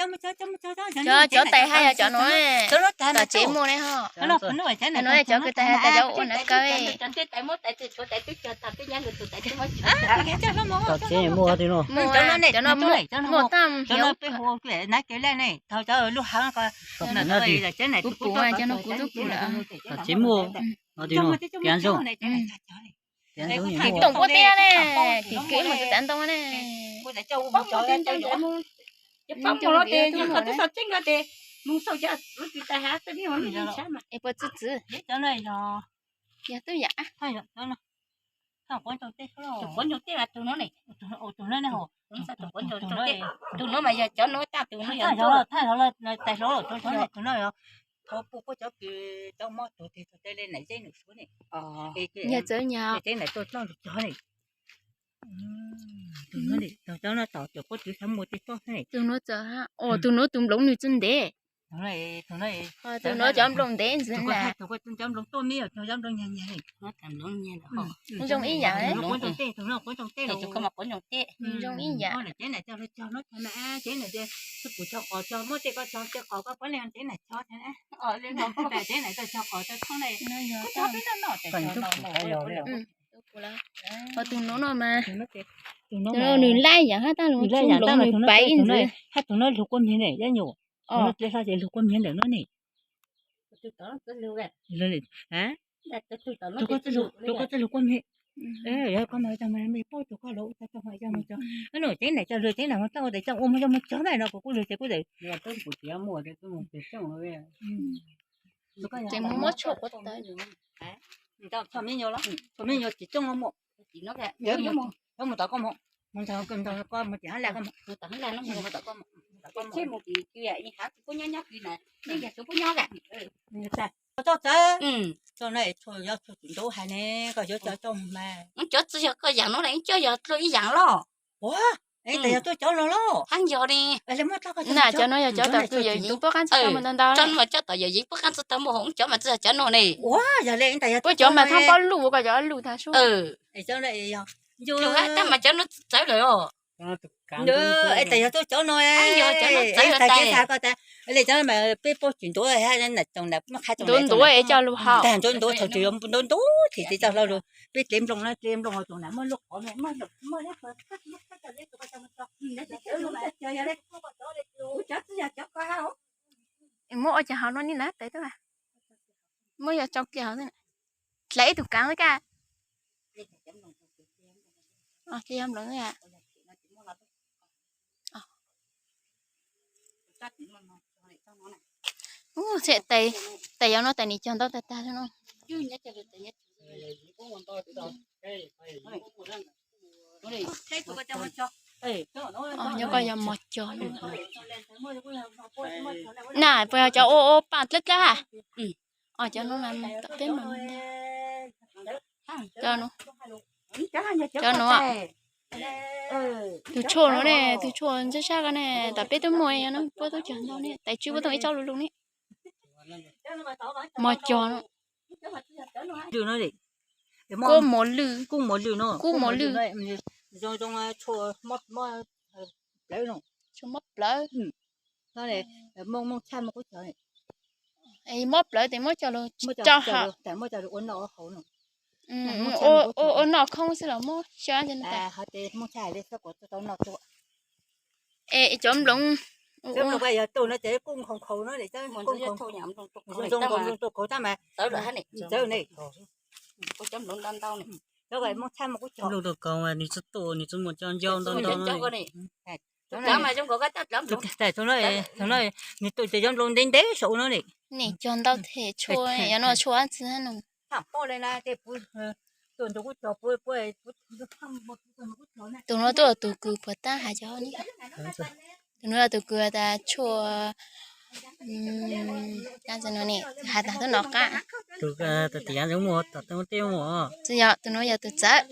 Cov, cov tais hais yog cov nuav, tom tsev muaj ne ho. Cov nuav cov kws tais hais tas cov ua nav kaw. Tom tsev muaj, cov nuav muaj tag. Kuv pum cov nuav kuv tub pum lawm. Tom tsev muaj, piav zoo. Tim toom puab tiag ne, tim kev mus txav ntoo ne. Es puas txwv txwv? Yog tub yam. Tus nuav mas yog cov nuav tag, tus nuav yog tus nuav. Thov puj puab cov kws tau mob tuag tes txog tej le nam zeb num suav ne. Yog txawv nyag. Teb nam tuaj txoj lug cog ne. Tus nuav tom cov nuav tom cov puab twv xav muag tej txoj ne. Tus nuav txawv, tus nuav tus nploov nws tsi ntev. Tus nuav cov nploov ntev ntxiv na. Cov nploov tuaj me cov nploov nyag nyag ne. Zoo ib yam. Zoo ib yam. Ho tus nuav no mas, tus nuav nws laij yam hab tag lug, nws paiv ntxiv. Hab tus nuav lug kua miag ne, yab nyuam. Tus nuav tes hlo ces lug kua miag ntawm nuav ne. Tus koj txawj lug kua miag. Yog koj mas, mej paub tus koj lug ua tau tau mas cov, cov nam coj lug, cov nam ua tau ua tes coj ua mas cov muag cog mas no kuv kuj lug ces kuj txawm. Tseem muab muab tshuaj quav tawv. Txhua me nyuam, txhua me nyuam tsis coob los mus. Yuav mus tom koj mus, mus tom koj mus, tim hab laj koj mus, mus tom koj mus, mus tom koj mus, mus tom koj mus. Txhob txawv, txhob no, txhob yuav txhob tsis ntuv hais ne, koj yuav txhob txhob mas. Cov tsis yog koj yam no na, coj yog ib yam los. Ua, tas yog tuaj cov no los. Hab yog ne. Na cov no yog cov tom kws yawm yij puab qaab tsi tau mus ntau ntau. Cov no mas coj tom yawm yij puab qaab tsi tau mus, cov mas tsis yog cov no ne. Ua, yog le tas yog puab cov mas thoob pob luj, koj cov luj tag sub. Tab mas cov no txawv lawm os. Es tas yog tuaj cov no, tas cov no txawv lawm tas. Le cov mas peb puab tsis ntuav, ntuav ntuav es coj lug haus. Tag ntuav ntuav thaum twg yuav ntuav ntuav thiaj tsis txaus hlo lug. Peb dlev nplooj na, dlev nplooj thaum na muaj lub qhov, muaj lub, muaj lub, muab ua cas hauv no ni na tes tub. Muab yog tsau kiag hauv xwb. Dlawg ib tug kaav xwb kaj. Ces yog nploos. Tes yog no tes nim cog ntau tag tag no. Nyob koj yog mos cog no. Na puas yog cov ua ua paj dlawb dlawb a? Cov no mas tom peb mas, cov no, cov no, tus tshuaj no ne, tus tshuaj ntsab sab ko ne, tom peb twb muaj no, puab tub cog ntau ne, tais tswb puab tooj ib tsob lug lug ne. Mos cog no. Kuj mos lwj, kuj mos lwj, kuj mos lwj. Tshuaj mob plawv. Mob plawv tes muab cog lug tso hauv, ua noj khoob xwb los muab xyaw. Es cov nploos, nws tsi tu, nws tsi muaj cov ncau ntau ntau no. Nws tu ces cov nploos ntev ntev saum no ne. Nim cog ntau them tshuaj, yog no tshuaj dab tsi no. Tus no tuaj tus kws puas tab hais cov no. Tus no yog tus kws tas tshuaj, tab tsi no ne, hais tas tub no qab. Tus tiav ntawd muaj tom tej muaj. Tsis yog, tus no yog tus txawv.